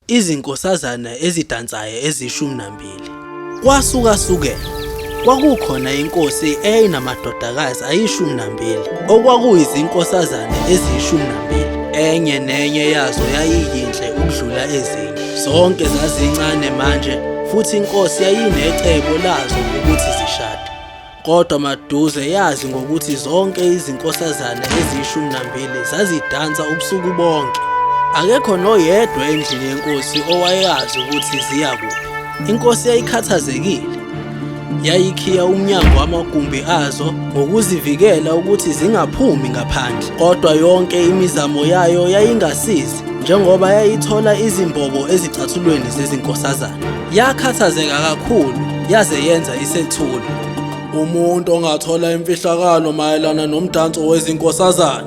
Izinkosazana ezidansayo ezishumi nambili. Kwasukasukela, kwakukhona inkosi eyayinamadodakazi ayishumi nambili, okwakuyizinkosazane eziyishumi nambili. Enye nenye yazo yayiyinhle ukudlula ezinye. Zonke zazincane manje futhi inkosi yayinecebo lazo ukuthi zishade. Kodwa maduze yazi ngokuthi zonke izinkosazana eziyishumi nambili zazidansa ubusuku bonke. Akekho noyedwa endlini yenkosi owayazi ukuthi ziya kuphi. Inkosi yayikhathazekile. Yayikhiya umnyango wamagumbi azo ngokuzivikela ukuthi zingaphumi ngaphandle. Kodwa yonke imizamo yayo yayingasizi njengoba yayithola izimbobo ezicathulweni zezinkosazana. Yakhathazeka kakhulu yaze yenza isethulo. Umuntu ongathola imfihlakalo mayelana nomdanso wezinkosazana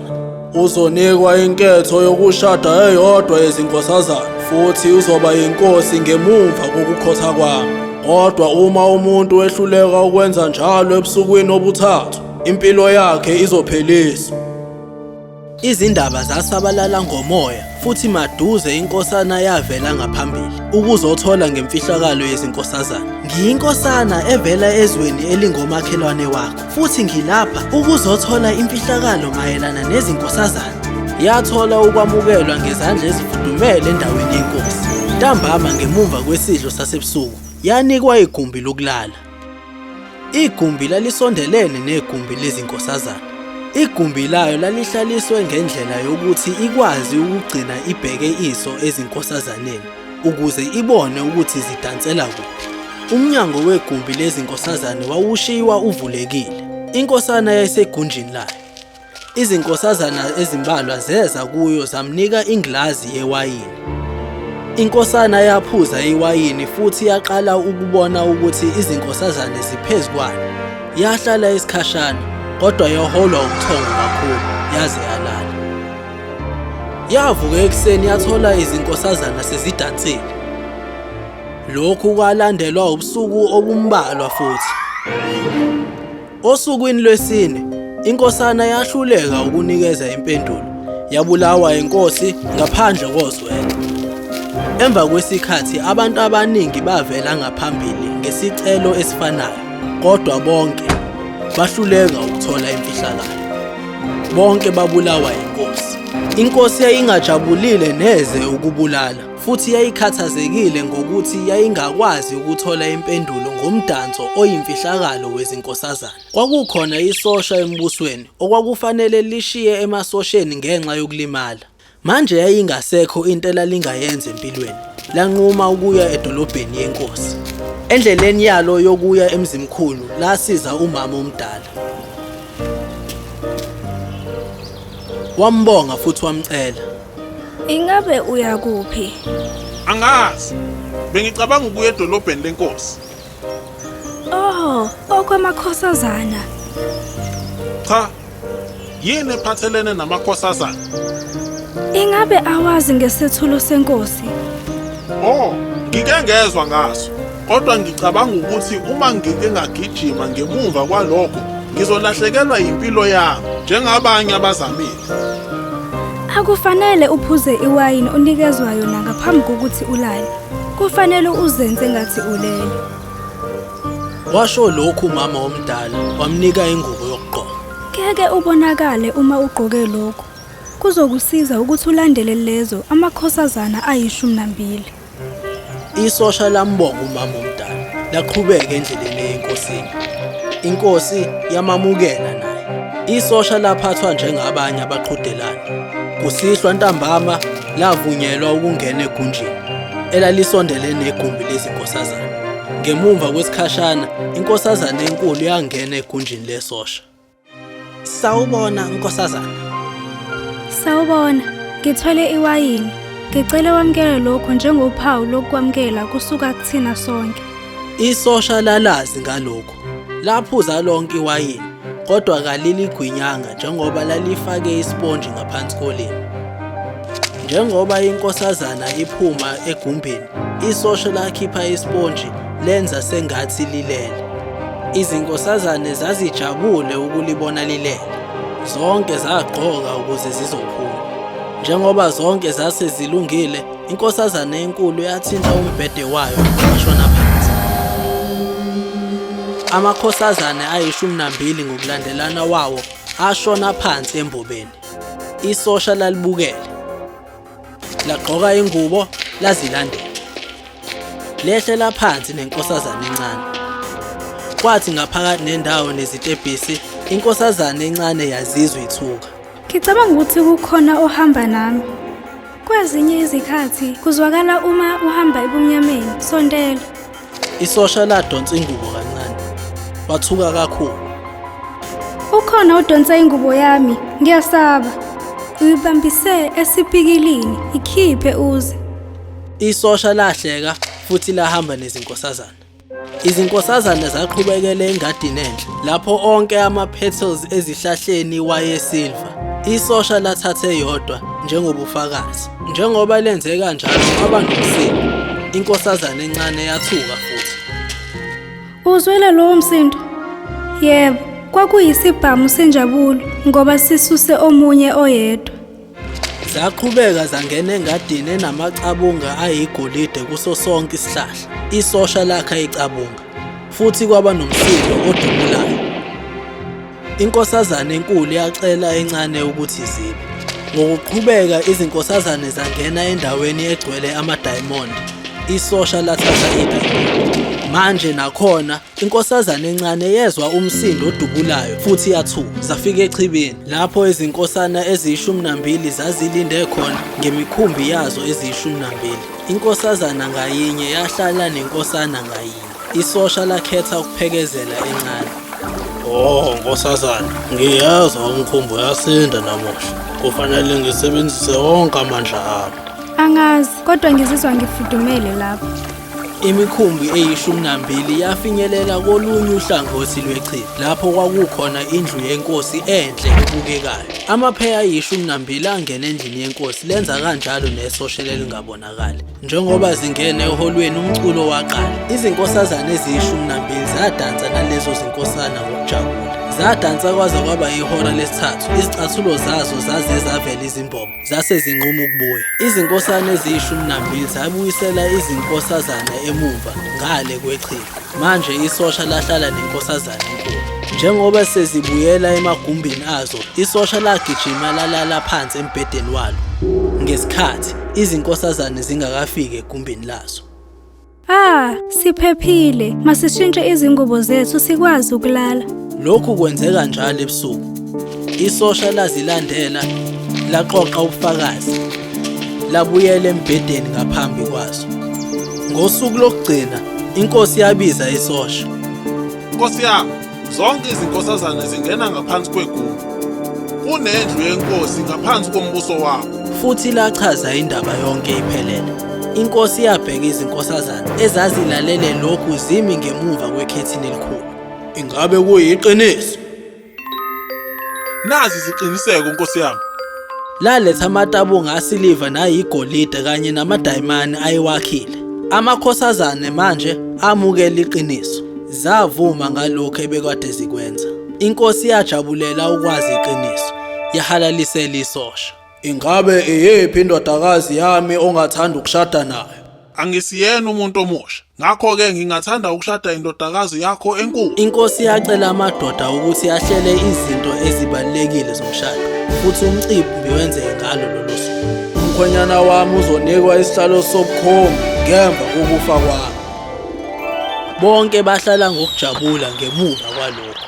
uzonikwa inketho yokushada eyodwa yezinkosazana futhi uzoba yinkosi ngemumva kokukhotha kwami. Kodwa uma umuntu ehluleka ukwenza njalo ebusukwini obuthathu, impilo yakhe izopheliswa. Izindaba zasabalala ngomoya futhi maduze inkosana yavela ngaphambili ukuzothola ngemfihlakalo yezinkosazana. Ngiyinkosana evela ezweni elingomakhelwane wakho futhi ngilapha ukuzothola imfihlakalo mayelana nezinkosazana. Yathola ukwamukelwa ngezandla ezifudumele endaweni yenkosi. Ntambama ngemumva kwesidlo sasebusuku yanikwa igumbi lokulala. Igumbi lalisondelene negumbi lezinkosazana. Igumbi layo lalihlaliswe ngendlela yokuthi ikwazi ukugcina ibheke iso ezinkosazaneni ukuze ibone ukuthi zidansela kuphi. Umnyango wegumbi lezinkosazane wawushiywa uvulekile. Inkosana yayisegunjini layo. Izinkosazana ezimbalwa zeza kuyo zamnika ingilazi yewayini. Inkosana yaphuza iwayini futhi yaqala ukubona ukuthi izinkosazane ziphezu kwayo. Yahlala isikhashana, kodwa yaholwa ubuthongo kakhulu yaze yalala. Yavuka ekuseni yathola izinkosazana sezidansile. Lokhu kwalandelwa ubusuku obumbalwa futhi. Osukwini lwesine, inkosana yahluleka ukunikeza impendulo, yabulawa inkosi ngaphandle kozwelo. Emva kwesikhathi abantu abaningi bavela ngaphambili ngesicelo esifanayo, kodwa bonke bahluleka ukuthola imfihlakalo. Bonke babulawa inkosi. Inkosi yayingajabulile neze ukubulala futhi yayikhathazekile ngokuthi yayingakwazi ukuthola impendulo ngomdanso oyimfihlakalo wezinkosazana. Kwakukhona isosha embusweni okwakufanele lishiye emasosheni ngenxa yokulimala. Manje yayingasekho into elalingayenza empilweni, lanquma ukuya edolobheni yenkosi. Endleleni yalo yokuya emzimkhulu lasiza umama omdala. Wambonga futhi wamcela. Ingabe uya kuphi? Angazi. Bengicabanga ukuya edolobheni lenkosi. Oh, okwamakhosazana. Cha. Yini ephathelene namakhosazana? Ingabe awazi ngesethulo senkosi? Oh, ngike ngezwa ngaso. Kodwa ngicabanga ukuthi uma ngike ngagijima ngemumva kwalokho, ngizolahlekelwa yimpilo yami njengabanye abazamile. Akufanele uphuze iwayini onikezwa yona ngaphambi kokuthi ulale. Kufanele uzenze ngathi ulele. Washo lokhu umama omdala wamnika ingubo yokugqoka. Ngeke ubonakale uma ugqoke lokhu. Kuzokusiza ukuthi ulandele lezo amakhosazana ayishumi nambili. Isosha lambonga umama omdala laqhubeka endleleni eyenkosini. Inkosi yamamukela naye. Isosha laphathwa njengabanye abaqhudelani. Kusihlwa ntambama lavunyelwa ukungena egunjini elalisondele negumbi lezinkosazana. Ngemumva kwesikhashana inkosazana enkulu yangena egunjini lesosha. Sawubona nkosazana. Sawubona, ngithwele iwayini. Ngicela wamukele lokhu njengophawu lokwamukela kusuka kuthina sonke. Isosha lalazi ngalokhu. Laphuza lonke iwayini, kodwa kaliligwinyanga njengoba lalifake isiponji ngaphansi kolimi. Njengoba inkosazana iphuma egumbini, isosha lakhipha isiponji lenza sengathi lilele. Izinkosazane zazijabule ukulibona lilele. Zonke zagqoka ukuze zizophuma. Njengoba zonke zase zilungile, inkosazana enkulu yathinta umbhede wayo washona phansi. Amakhosazane ayi-12 ngokulandelana wawo ashona phansi embobeni. Isosha lalibukele. Lagqoka ingubo lazilandela. Lehlela phansi nenkosazana encane. Kwathi ngaphakathi nendawo nezitebhisi, inkosazana encane yazizwa ithuka. Ngicabanga ukuthi kukhona ohamba nami. Kwezinye izikhathi kuzwakala uma uhamba ebumnyameni. Sondela. Isosha ladonsa ingubo kancane. Wathuka kakhulu. Ukhona odonsa ingubo yami, ngiyasaba. Uyibambise esipikilini, ikhiphe uze. Isosha lahleka futhi lahamba nezinkosazana. Izinkosazana zaqhubekela engadini enhle lapho onke ama-petals ezihlahleni wayesilva. Isosha lathatha eyodwa njengobufakazi. Njengoba lenze kanjalo kwaba nomsindo. Inkosazana encane yathuka futhi. Uzwela lowo msindo? Yebo, kwakuyisibhamu senjabulo ngoba sisuse omunye oyedwa. Zaqhubeka zangena engadini enamacabunga ayigolide kuso sonke isihlahla. Isosha lakha icabunga, futhi kwaba nomsindo odubulayo. Inkosazane enkulu yacela encane ukuthi izibe. Ngokuqhubeka izinkosazane zangena endaweni egcwele amadayimondi. Isosha lathatha idayimondi. Manje nakhona Inkosazana encane yezwa umsindo odubulayo futhi yathuka. Zafika echibini lapho izinkosana eziyishumi nambili zazilinde khona ngemikhumbi yazo eziyishumi nambili. Inkosazana ngayinye yahlala nenkosana ngayinye. Isosha lakhetha ukuphekezela encane. Oh nkosazana, ngiyezwa umkhumbi uyasinda namuhla. Kufanele ngisebenzise wonke amandla ami. Angazi, kodwa ngizizwa ngifudumele lapha. Imikhumbi eyishumi nambili yafinyelela kolunye uhlangothi lwechibi lapho kwakukhona indlu yenkosi enhle ebukekayo. Amapheya ayishumi nambili angena endlini yenkosi lenza kanjalo nesosha elingabonakali. Njengoba zingena eholweni umculo waqala. Izinkosazana eziyishumi nambili zadansa nalezo zinkosana ngokujabula. Zadansa kwaze kwaba ihora lesithathu, izicathulo zazo zaze zavela izimbobo. Zase zinquma ukubuya. Izinkosana eziyishumi nambili zabuyisela izinkosazana emuva ngale kwechibi. Manje isosha lahlala nenkosazana enkulu. Njengoba sezibuyela emagumbini azo, isosha lagijima lalala phansi embhedeni walo. Ngesikhathi izinkosazane zingakafiki egumbini lazo. Ah, siphephile. Masishintshe izingubo zethu sikwazi ukulala. Lokhu kwenzeka njalo ebusuku. Isosha lazilandela laqoqa ubufakazi. Labuyela embhedeni ngaphambi kwazo. Ngosuku lokugcina, inkosi yabiza isosha. Nkosi yami, zonke izinkosazane zingena ngaphansi kwegumbi. Kunendlu yenkosi ngaphansi kombuso wakho. Futhi lachaza indaba yonke iphelele. Inkosi yabheka izinkosazana ezazilalele lokhu zimi ngemuva kwekhethini elikhulu. Ingabe kuyiqiniso? Nazi iziqiniseko nkosi yami. Laletha amatabunga asiliva nayigolide kanye namadayimani ayewakhile. Amakhosazane manje amukela iqiniso. Zavuma ngalokhu ebekade zikwenza. Inkosi yajabulela ukwazi iqiniso, yahalalisela isosha. Ingabe iyiphi indodakazi yami ongathanda ukushada nayo? Angisiyena umuntu omusha. Ngakho-ke ngingathanda ukushada indodakazi yakho enkulu. Inkosi yacela amadoda ukuthi ahlele izinto ezibalulekile zomshado, futhi umcimbi wenzeke ngalo lolo suku. Umkhwenyana wami uzonikwa isihlalo sobukhombi ngemva kokufa kwami. Bonke bahlala ngokujabula ngemuva kwalokho.